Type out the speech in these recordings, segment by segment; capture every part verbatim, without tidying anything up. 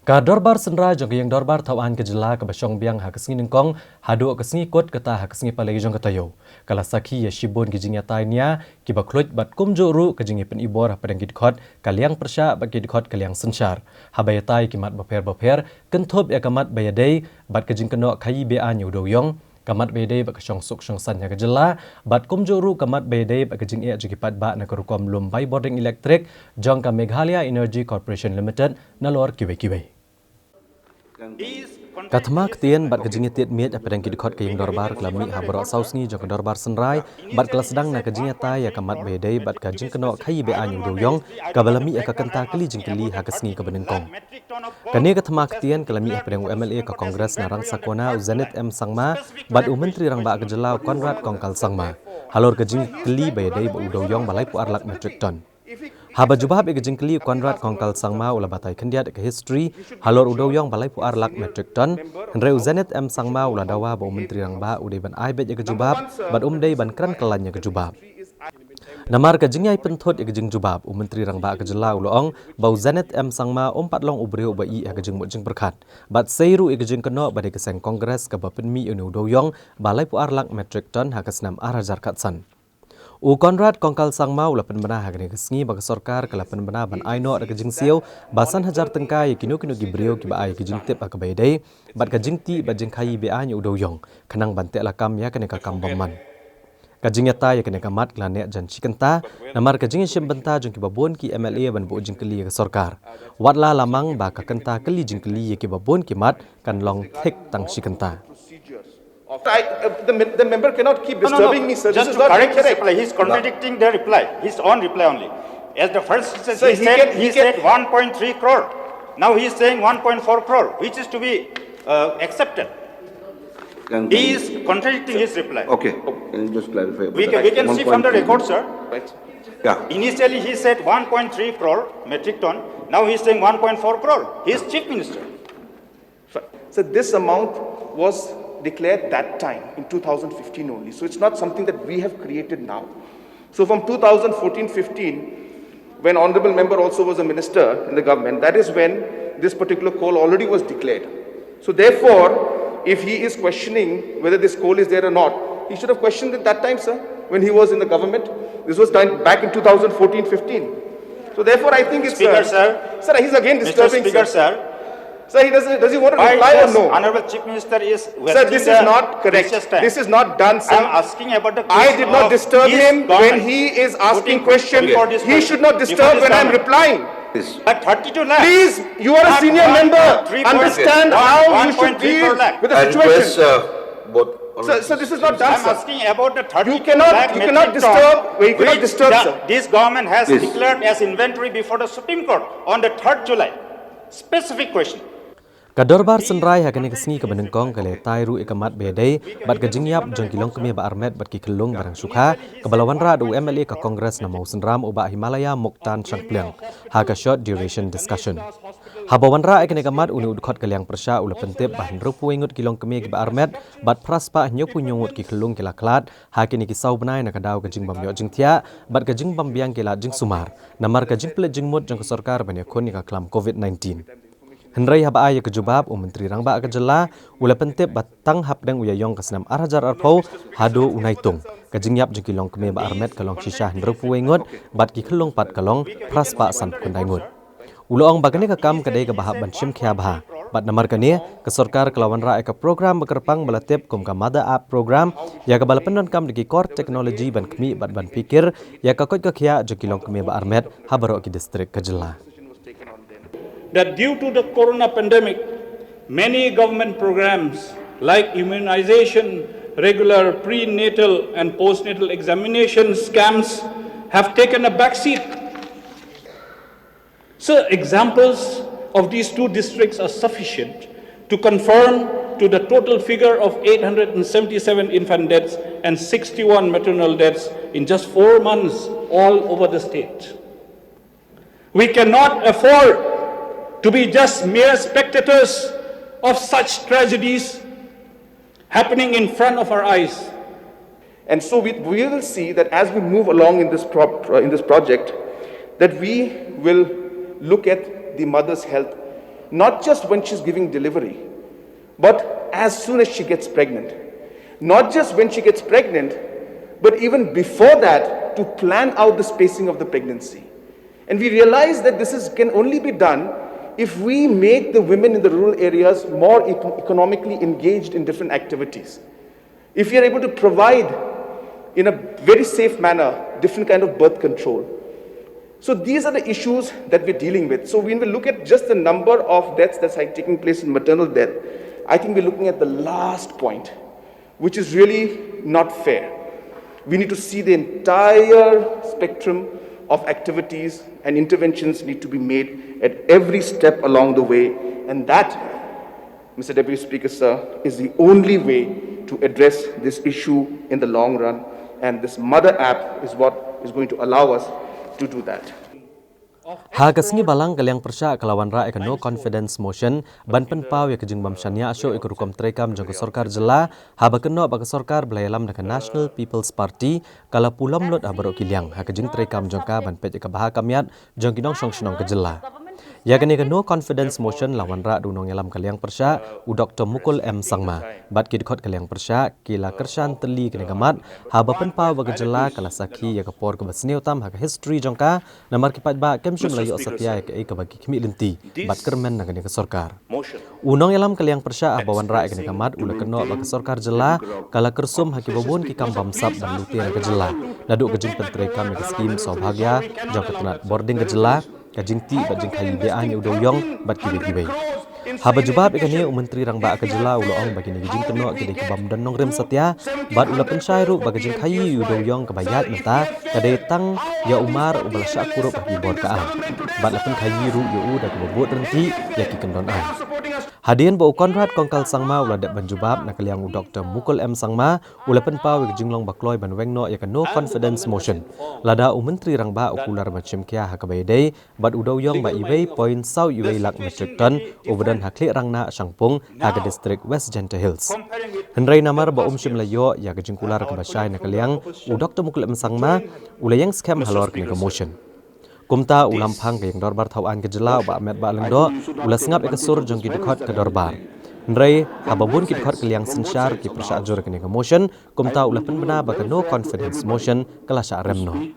Ka Dorbar Synrai jong ka Ïing Dorbar Thawaiñ ka Jylla kaba shong biang ha ka sngi Nyngkong haduh ka sngi Kut kata ha ka sngi Palei jong ka taïew, ka la sakhi ïa shibun ki jingïatai nia kiba khluid bad kumjuh ruh ka jingïapynibor hapdeng ki dkhot ka liang pyrshah bad ki dkhot ka liang synshar, haba ïatai ki mat bapher bapher, kynthup ïa ka mat ba ïadei bad ka jingkynnoh khaïi be-aiñ ïa u dewïong, ka mat ba ïadei bad ka shongsuk shongsaiñ ha ka Jylla, bad kumjuh ruh ka mat ba ïadei bad ka jingeh jong ki paidbah na ka rukom lum bai bording elektrik jong ka Meghalaya Energy Corporation Limited, nalor kiwei kiwei. Ka thma ktien bad ka jingïatied miet hapdeng ki dkhot ka Ïing Dorbar ka la mih ha baroh saw sngi jong ka Dorbar Synrai, bad ka la sdang na ka jingïatai ïa ka mat ba ïadei bad ka jingkynnoh khaïi be-aiñ ïa u dewïong, kaba la mih ïa ka kynta kylli jingkylli ha ka sngi kaba nyngkong. Kane ka thma ktien ka la mih hapdeng u M L A ka Congress na Rangsakona, u Zenith M Sangma, bad u Myntri Rangbah ka Jylla, u Conrad Kongkal Sangma, halor ka jingkylli ba ïadei bad u dewïong ba laiphew ar lak metric ton. Haba jubab ïa ka jingkylli, u Conrad Kongkal Sangma u la batai khyndiat ïa ka history halor u dewïong ba laiphew ar lak metric ton, hynrei u Zenith M Sangma u la dawa ba u Myntri Rangbah u dei ban ai beit ïa ka jubab bad um dei ban kren kyllaiñ ïa ka jubab. Namar ka jingïai pynthut ïa ka jingjubab, u Myntri Rangbah ka Jylla u la ong ba u Zenith M Sangma um pat long u briew uba ïeh ha ka jingmut jingpyrkhat, bad sei ruh ïa ka jingkynnoh ba dei ka seng Congress kaba pynmih ïa une u dewïong ba laiphew ar lak metric ton ha ka snem ar hajar khatsan. U Conrad Kongkal Sangma u la pynbna ha kane ka sngi ba ka sorkar ka la pynbna ban ai noh da ka jingsiew ba san hajar tyngka ïa kino kino ki briew kiba ai ka jingtip ha kaba ïadei bad ka jingtih bad jingkhaïi be-aiñ ïa u dewïong, khnang ban teh lakam ïa kane ka kam bymman. Ka jingïatai ïa kane ka mat ka la neh jan shi kynta, namar ka jingïashim bynta jong kiba bun ki M L A ban buh jingkylli ïa ka sorkar. Wat la lamang ba ka kynta kylli jingkylli ïa kiba bun ki mat kan long thik tang shi kynta. I, uh, the, mem- the member cannot keep No, no, disturbing no. me, sir. Just This is to not correct his correct. Reply, he's contradicting the reply, his own reply only. As the first he said, Sir, he, he said, can- he, he said can- one point three crore. Now he is saying one point four crore, which is to be uh, accepted. Can- He is contradicting his reply. Okay, can you just clarify? about We that? can, we can see from the One point three. Record, sir. Right. Yeah. Initially he said one point three crore metric ton. Now he is saying one point four crore. He is chief minister. So this amount was declared that time in two thousand fifteen only. So it's not something that we have created now. So from two thousand fourteen fifteen, when Honorable Member also was a minister in the government, that is when this particular coal already was declared. So therefore, if he is questioning whether this coal is there or not, he should have questioned it that time, sir, when he was in the government. This was done back in two thousand fourteen fifteen. So therefore, I think it's Speaker, uh, sir. Sir, he's again Mister disturbing, Speaker, sir. Sir. Sir, he doesn't. Does he want to Why reply or does no? Honorable Chief Minister is Sir, wasting this the is not correct. Precious time. This is not done, sir. I'm asking about the I question did not of disturb his him when government he is asking putting before this He should not before disturb this when I'm government. Replying. Please. At thirty-two lakhs. Please, you are a At senior one- member. at three point- Understand one- how you should one point three four deal lakh. with the I situation. request uh, both. Sir, sir, this is not done, I'm sir. Asking about the thirty-two cannot- lakh you cannot metric disturb- ton, you cannot which disturb, the- sir. This government has Please. Declared as inventory before the Supreme Court on the third July. Specific question. Ka Dorbar Synrai ha kane ka sngi kaba nyngkong ka la ïatai ruh ïa ka mat ba ïadei bad ka jingïap jong ki longkmie ba armet bad ki khyllung ba dang shu kha, kaba la wanrah da u M L A ka Congress na Mawsynram, u Bah Himalaya Muktan Shangpliang, ha ka short duration discussion. Haba wanrah ïa kane ka mat, une u dkhot ka liang pyrshah u la pyntip ba hynriewphew wei ngut ki longkmie kiba armet bad phra spah hynñiewphew hynñiew ngut ki khyllung ki la khlad ha kine ki saw bnai na ka daw ka jingbym ïoh jingthiah bad ka jingbym biang ki lad jingsumar namar ka jingpynleit jingmut jong ka sorkar ban ïakhun ïa ka khlam Covid nineteen. Hynrei haba ai ïa ka jubab, u Myntri Rangbah ka Jylla u la pyntip ba tang hapdeng u Ïaïong ka snem ar hajar arphew haduh u Naitung, ka jingïap jong ki longkmie ba armet ka long shisha hynriewphew wei ngut bad ki khyllung pat ka long phra spah sanphew khyndai ngut. U la ong ba kane ka kam ka dei kaba hap ban shim khia bha, bad namar kane ka sorkar ka la wanrah ïa ka program ba kyrpang ba la tip kum ka Mother App Program, ïa kaba la pyndonkam da ki kor technology ban khmih bad ban phikir ïa ka koit ka khiah jong ki longkmie ba armet ha baroh ki distrik ka Jylla. That due to the corona pandemic, many government programs like immunization, regular prenatal and postnatal examinations camps have taken a backseat. So, examples of these two districts are sufficient to confirm to the total figure of eight hundred and seventy-seven infant deaths and sixty-one maternal deaths in just four months all over the state. We cannot afford to be just mere spectators of such tragedies happening in front of our eyes. And so we, we will see that as we move along in this, pro- uh, in this project, that we will look at the mother's health Not just when she's giving delivery, but as soon as she gets pregnant. Not just when she gets pregnant, but even before that, to plan out the spacing of the pregnancy. And we realize that this is, can only be done if we make the women in the rural areas more econ- economically engaged in different activities. If we are able to provide in a very safe manner different kind of birth control. So these are the issues that we're dealing with. So when we look at just the number of deaths that's, like, taking place in maternal death, I think we're looking at the last point, which is really not fair. We need to see the entire spectrum of activities, and interventions need to be made at every step along the way, and that, Mister Deputy Speaker, sir, is the only way to address this issue in the long run, and this mother app is what is going to allow us to do that. Ha ka sngi Balang, ka liang pyrshah ka la wanrah ïa ka no confidence motion ban pynpaw ïa ka jingbym shaniah shuh ïa ka rukom treikam jong ka sorkar jylla, haba kynnoh ba ka sorkar ba la ïalam da ka National People's Party ka la pulom lut ha baroh ki liang ha ka jingtreikam jong ka ban peit ïa ka bha ka miat jong ki nongshong shnong ka jylla. Ïa kane ka no confidence motion la wanrah da u nongïalam ka liang pyrshah, u Doctor Mukul M Sangma, bad ki dkhot ka liang pyrshah ki la kyrshan tylli kane ka mat, haba pynpaw ba ka jylla ka la sakhi ïa ka por kaba sniew tam ha ka history jong ka, namar ki paidbah kim shym la ïoh satia ïa kaei kaba ki khmih lynti bad kyrmen na kane ka sorkar. U nongïalam ka liang pyrshah, haba wanrah ïa kane ka mat, u la kynnoh ba ka sorkar jylla ka la kyrsum ha kiba bun ki kam bamsap ban lute na ka jylla, naduh ka jingpyntreikam ïa ka skim Saubhagya jong ka tnat bording ka jylla, ka jingtih bad jingkhaïi be-aiñ ïa u dewïong bad kiwei kiwei. Haba jubab ïa kane, u Myntri Rangbah ka jylla u la ong ba kine ki jingkynnoh ki dei ki bym don nongrim satia, bad u la pynshai ruh ba ka jingkhaïi ïa u dewïong kaba ïaid mynta ka dei tang ïa u mar uba la shah kurup ha ki bor ka aiñ, bad la pynkhaïi ruh ïa u da kaba bud ryntih ïa ki kyndon aiñ. Hadien ba u Conrad Kongkal Sangma u la dep ban jubab na ka liang u Doctor Mukul M Sangma, u la pynpaw ïa ka jinglong ba kloi ban weng noh ïa ka no confidence motion, lada u Myntri Rangbah u kular ban shim khia ha kaba ïadei bad u dewïong ba iwei point saw iwei lak metric ton uba don ha Khliehrangnah Shangpung ha ka district West Jaintia Hills. Hynrei namar ba um shym la ïoh ïa ka jingkular kaba shai na ka liang u Doctor Mukul M Sangma, u la ïeng skhem halor kane ka motion. Kumta u Lamphang ka ïing dorbar thaw aiñ ka jylla, u Bah Metbah Lyngdoh, u la sngap ïa ka sur jong ki dkhot ka dorbar. Hynrei haba bun ki dkhot ka liang synshar ki pyrshah jur ïa kane ka motion, kumta u la pynbna ba ka no confidence motion ka la shah rem noh.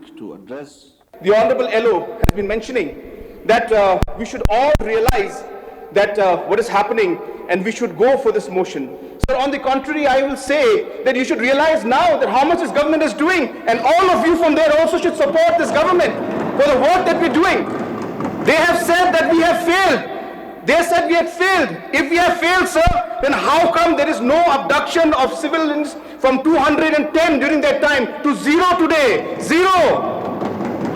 The Honorable L O has been mentioning that uh, we should all realize that uh, what is happening, and we should go for this motion. Sir, on the contrary, I will say that you should realize now that how much this government is doing, and all of you from there also should support this government for the work that we're doing. They have said that we have failed. They said we had failed. If we have failed, sir, then how come there is no abduction of civilians from two hundred and ten during that time to zero today? Zero.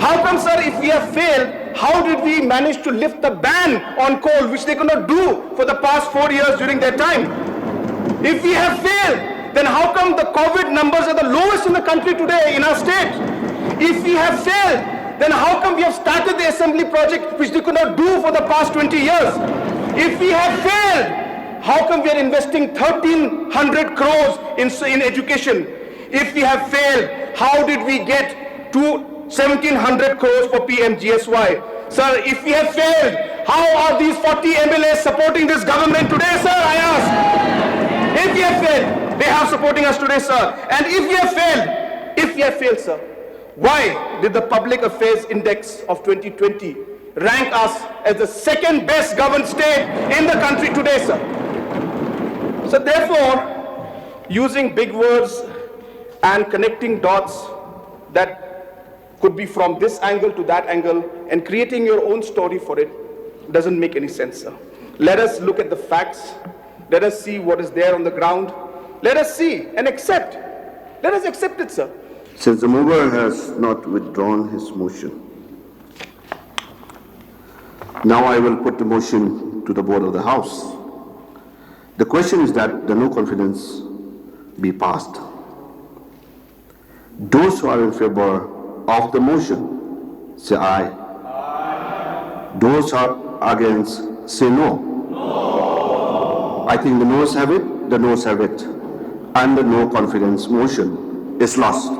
How come, sir, if we have failed, how did we manage to lift the ban on coal, which they could not do for the past four years during their time? If we have failed, then how come the COVID numbers are the lowest in the country today in our state? If we have failed, then how come we have started the assembly project, which they could not do for the past twenty years? If we have failed, how come we are investing thirteen hundred crores in, in education? If we have failed, how did we get to seventeen hundred crores for P M G S Y? Sir, if we have failed, how are these forty M L As supporting this government today, sir? I ask. If we have failed, they are supporting us today, sir. And if we have failed, if we have failed, sir, why did the Public Affairs Index of twenty twenty rank us as the second best governed state in the country today, sir? So therefore, using big words and connecting dots that could be from this angle to that angle and creating your own story for it doesn't make any sense, sir. Let us look at the facts. Let us see what is there on the ground. Let us see and accept. Let us accept it, sir. Since the mover has not withdrawn his motion, now I will put the motion to the vote of the House. The question is that the no confidence be passed. Those who are in favor of the motion, say aye. Those who are against, say no. I think the noes have it, the noes have it. And the no confidence motion is lost.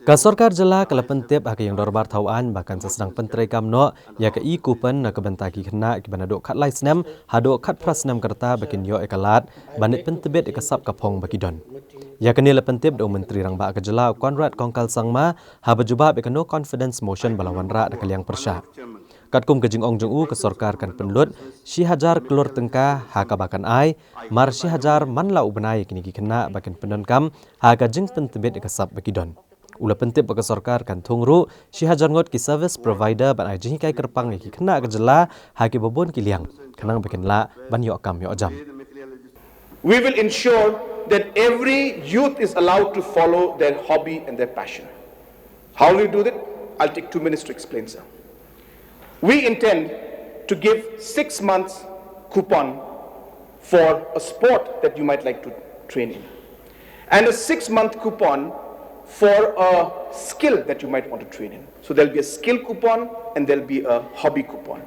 Ka sorkar jylla ka la pyntip ha ka ïing dorbar thaw aiñ ba kan sa sdang pyntreikam noh ïa ka e-coupon na ka bynta ki khynnah kiba naduh khatlai snem haduh khatphra snem ka rta ba kin ïoh ïa ka lad ban leit pyntbit ïa ka sap ka phong ba ki don. Ïa kane la pyntip da u Myntri Rangbah ka jylla u Conrad Kongkal Sangma haba jubab ïa ka no confidence motion ba la wanrah da ka liang pyrshah. Katkum ka jingong jong u, ka sorkar kan pynlut shi hajar klur tyngka ha kaba kan ai mar shi hajar man la u bnai ïa kine ki khynnah ba kin pyndonkam ha ka jingpyntbit ïa ka sap ba ki don. U la pyntip ba ka sorkar kan thung ruh shi hajar ngut ki service provider ban ai jinghikai kyrpang ïa ki khynnah ka jylla ha kiba bun ki liang khnang ba kin lah ban ïoh kam ïoh jam. We will ensure that every youth is allowed to follow their hobby and their passion. How will we do that? I'll take two minutes to explain, sir. We intend to give six months coupon for a sport that you might like to train in, and a six month coupon for a skill that you might want to train in. So there'll be a skill coupon and there'll be a hobby coupon.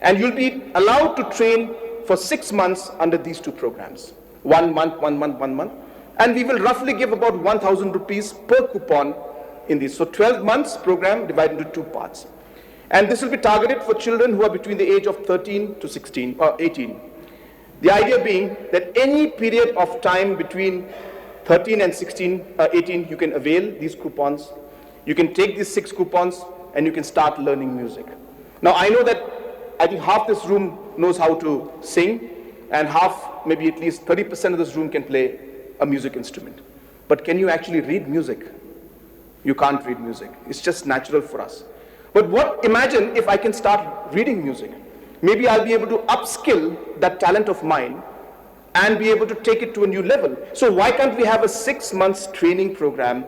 And you'll be allowed to train for six months under these two programs. One month, one month, one month. And we will roughly give about one thousand rupees per coupon in this. So twelve months program divided into two parts. And this will be targeted for children who are between the age of thirteen to sixteen or eighteen. The idea being that any period of time between thirteen and sixteen, uh, eighteen, you can avail these coupons. You can take these six coupons and you can start learning music. Now, I know that I think half this room knows how to sing, and half, maybe at least thirty percent of this room, can play a music instrument. But can you actually read music? You can't read music. It's just natural for us. But what, imagine if I can start reading music. Maybe I'll be able to upskill that talent of mine and be able to take it to a new level. So why can't we have a six months training program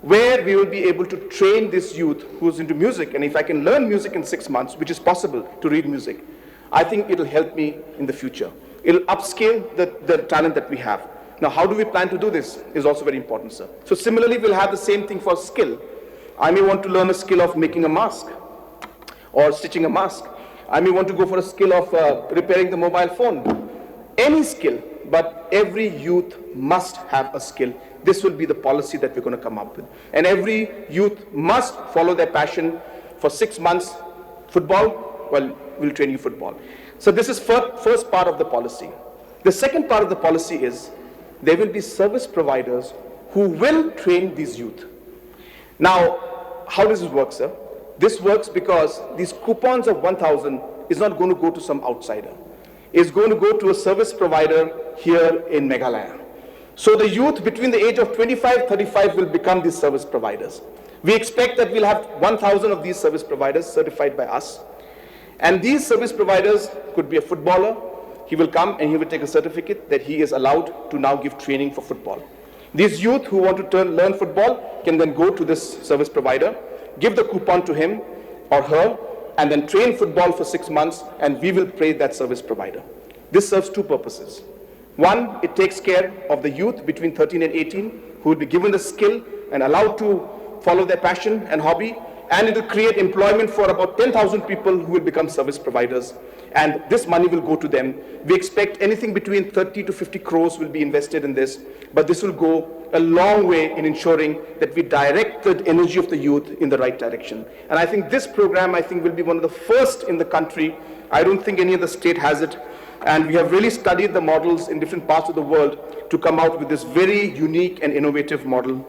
where we will be able to train this youth who's into music? And if I can learn music in six months, which is possible to read music, I think it'll help me in the future. It'll upscale the, the talent that we have. Now, how do we plan to do this is also very important, sir. So similarly, we'll have the same thing for skill. I may want to learn a skill of making a mask or stitching a mask. I may want to go for a skill of, uh, repairing the mobile phone. Any skill, but every youth must have a skill. This will be the policy that we're going to come up with. And every youth must follow their passion for six months. Football, well, we'll train you football. So this is fir-, first part of the policy. The second part of the policy is there will be service providers who will train these youth. Now, how does this work, sir? This works because these coupons of one thousand is not going to go to some outsider. It's going to go to a service provider here in Meghalaya. So the youth between the age of twenty-five, thirty-five will become these service providers. We expect that we'll have one thousand of these service providers certified by us. And these service providers could be a footballer. He will come and he will take a certificate that he is allowed to now give training for football. These youth who want to turn, learn football can then go to this service provider, give the coupon to him or her, and then train football for six months, and we will pay that service provider. This serves two purposes. One, it takes care of the youth between thirteen and eighteen who will be given the skill and allowed to follow their passion and hobby, and it will create employment for about ten thousand people who will become service providers. And this money will go to them. We expect anything between thirty to fifty crores will be invested in this, but this will go a long way in ensuring that we direct the energy of the youth in the right direction. And I think this program, I think, will be one of the first in the country. I don't think any other state has it. And we have really studied the models in different parts of the world to come out with this very unique and innovative model.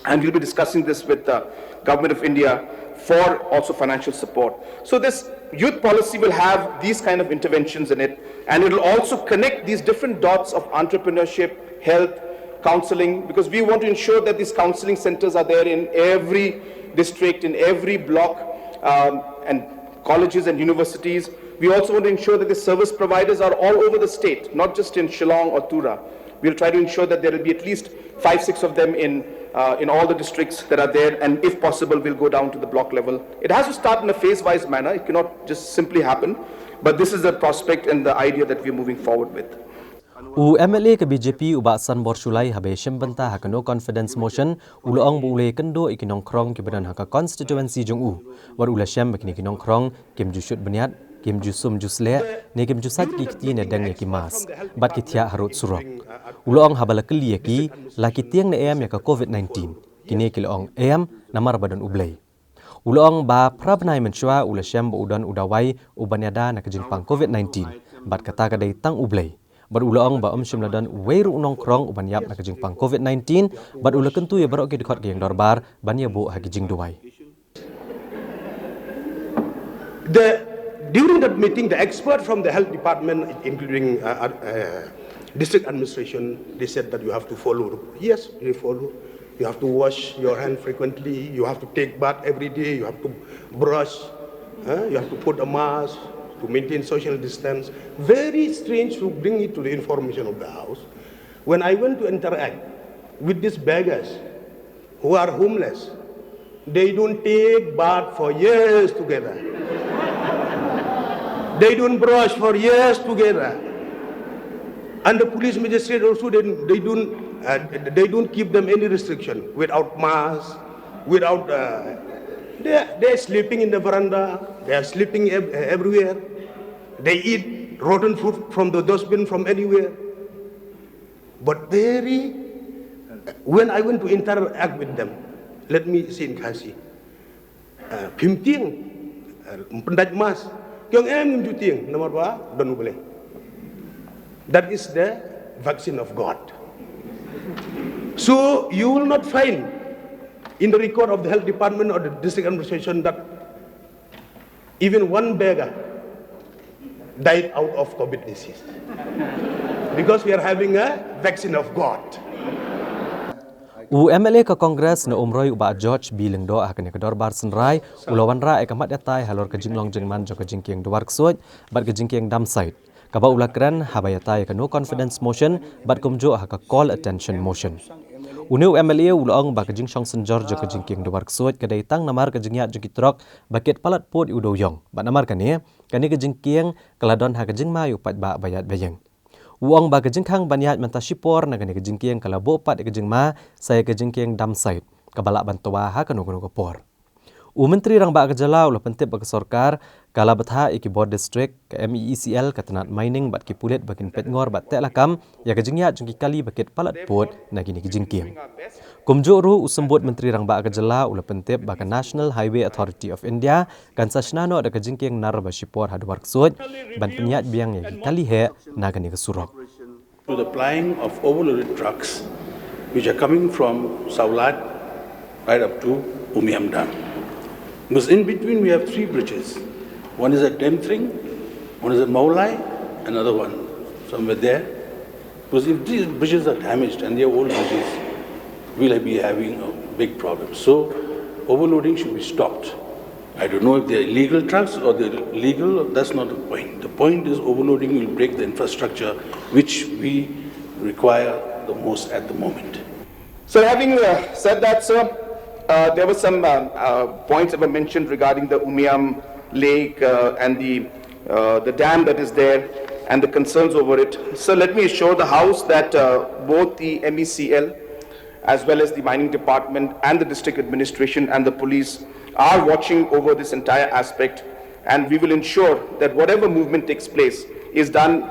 And we'll be discussing this with the Government of India for also financial support. So this youth policy will have these kind of interventions in it, and it will also connect these different dots of entrepreneurship, health, counseling, because we want to ensure that these counseling centers are there in every district, in every block, um, and colleges and universities. We also want to ensure that the service providers are all over the state, not just in Shillong or Tura. We'll try to ensure that there will be at least five, six of them in, uh, in all the districts that are there, and if possible, we'll go down to the block level. It has to start in a phase-wise manner. It cannot just simply happen, but this is the prospect and the idea that we're moving forward with. U MLA ka BJP u Bah Sanbor Shullai haba ïashim bynta ha ka no confidence motion u la ong ba u la ïakynduh ïa ki nongkhrong kiba don ha ka constituency jong u. Wat u la shem ba kine ki nongkhrong kim ju shut bniat, kim ju sum ju sleh, ne kim ju sait ki kti ne deng ïa ki mask bad ki thiah harud surok. U la ong haba la kylli ïa ki la ki tieng ne em ïa ka COVID nineteen. Kine ki la ong em, namar ba don U Blei. U la ong ba phra bnai mynshuwa u la shem ba u don u dawai u ban ïada na ka jingpang covid nineteen, bad kata ka dei tang U Blei. Bad u la ong ba um shym la don uwei ruh u nongkhrong u ban ïap na ka jingpang covid nineteen, bad u la kyntu ïa baroh ki dkhot ka ïing dorbar ban ïa buh ha ki jingduwai. The, during that meeting, the expert from the health department, including uh, uh, district administration, they said that you have to follow. Yes, we follow. You have to wash your hand frequently. You have to take bath every day. You have to brush. Huh? You have to put a mask to maintain social distance. Very strange to bring it to the information of the house. When I went to interact with these beggars, who are homeless. They don't take bath for years together. They don't brush for years together. And the police magistrate also, they, they don't uh, they don't give them any restriction without mask, without uh, they, are, they are sleeping in the veranda, they are sleeping ev- everywhere. They eat rotten food from the dustbin from anywhere. But very, when I went to interact with them, let me say in Khasi, uh, phim tieng, uh, pyndait mask, ki ong em ngim ju tieng, namar ba don U Blei. That is the vaccine of God. So you will not find in the record of the health department or the district administration that even one beggar died out of covid disease. Because we are having a vaccine of God. U M L A ka Congress na Umroi u Bah George B Lyngdoh ha kane ka dorbar synrai u la wanrah ïa ka mat ïatai halor ka jinglong jingman jong ka jingkieng Dwarksuid bad ka jingkieng Damsait, kaba u la kren haba ïatai ïa ka no confidence motion bad kumjuh ha ka call attention motion. Une u M L A u la ong ba ka jingshong synjor jong ka jingkieng Dwarksuid ka dei tang namar ka jingïaid jong ki trok ba kit palat pud ïa u dewïong, bad namar kane, kane ka jingkieng ka la don ha ka jingma ïa u paidbah ba ïaid ba ïeng. U ong ba ka jingkhang ban ïaid mynta shipor na kane ka jingkieng ka la buh pat ïa ka jingma sa ïa ka jingkieng Damsait, kaba lah ban twa ha kano kano ka por. U Myntri Rangbah ka Jylla u la pyntip ba ka sorkar ka la bthah ïa ki bor district, ka M E E C L, ka tnat mining bad ki pulit ba kin peit ngor bad teh lakam ïa ka jingïaid jong ki kali ba kit palat pud na kine ki jingkieng. Kumjuh ruh u Symbud Myntri Rangbah ka Jylla u la pyntip ba ka National Highway Authority of India kan sa shna noh da ka jingkieng nar ba shipor ha Dwarksuid ban pynïaid biang ïa ki kali heh na kane ka surok. To the plying of overloaded trucks which are coming from Sawlad right up to Umiam Dam. Because in between we have three bridges. One is at Demthring, one is at Maulai, another one somewhere there. Because if these bridges are damaged, and they are old bridges, we'll be having a big problem. So overloading should be stopped. I don't know if they're illegal trucks or they're legal, that's not the point. The point is overloading will break the infrastructure which we require the most at the moment. So having uh, said that, sir, uh, there were some uh, uh, points that were mentioned regarding the Umiam Lake uh, and the, uh, the dam that is there and the concerns over it. So let me assure the House that uh, both the M E C L as well as the mining department and the district administration and the police are watching over this entire aspect, and we will ensure that whatever movement takes place is done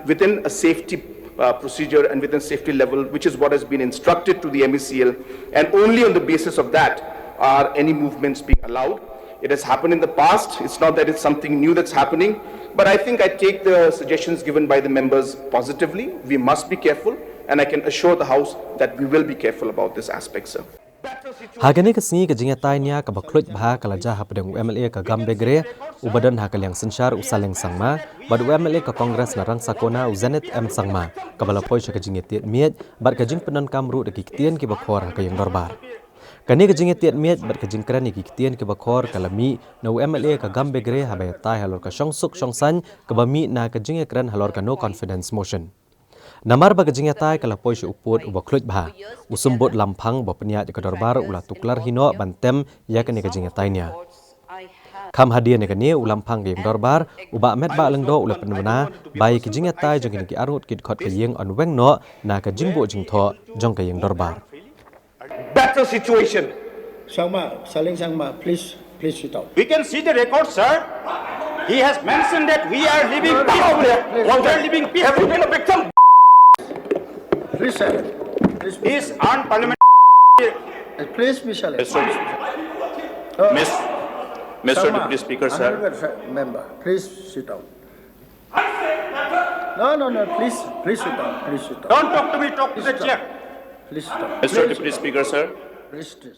within a safety uh, procedure and within safety level, which is what has been instructed to the M E C L, and only on the basis of that are any movements being allowed. It has happened in the past. It's not that it's something new that's happening, but I think I take the suggestions given by the members positively. We must be careful, and I can assure the House that we will be careful about this aspect, sir. Ha kane ka sngi ka jingïatai nia kaba khluit bha ka la jia hapdeng u M L A ka Gambegre uba don ha ka liang synshar u Saleng Sangma bad u M L A ka Congress na Rangsakona u Zenith M Sangma, kaba la poi sha ka jingïatied miej bad ka jingpyndonkam ruh da ki ktien kiba khor ha ka ïing dorbar. Kane ka jingïatied miej bad ka jingkren ïa ki ktien kiba khor ka la mih na u M L A ka Gambegre haba ïatai halor ka shongsuk shongsaiñ kaba mih na ka jingïakren halor ka no confidence motion. Namar ba ka jingïatai ka la poi sha u pud uba khluit bha, u Symbud Lamphang uba pynïaid ïa ka dorbar u la tuklar hi noh ban tem ïa kane ka jingïatai nia. Kham hadien ïa kane, u Lamphang ka ïing dorbar u Bah Metbah Lyngdoh u la pynbna ba ïa ki jingïatai jong kine ki arngut ki dkhot ka ïing yn weng noh na ka jingbuh jingthoh jong ka ïing dorbar. Better situation. Sangma, Saleng Sangma, please, please sit down. We can see the record, sir. He has mentioned that we are living peacefully. We are living peacefully. Please, sir. Please. Is unparliamentary. Please be silent. Mister Uh, Miss, Mister Sharma, Deputy Speaker, sir. Honorable Member, please sit down. No, no, no, please, please sit down, please sit down. Don't talk to me, talk to the chair. Please sit down. Mister Please Deputy sit Speaker, sir. down. Please sit.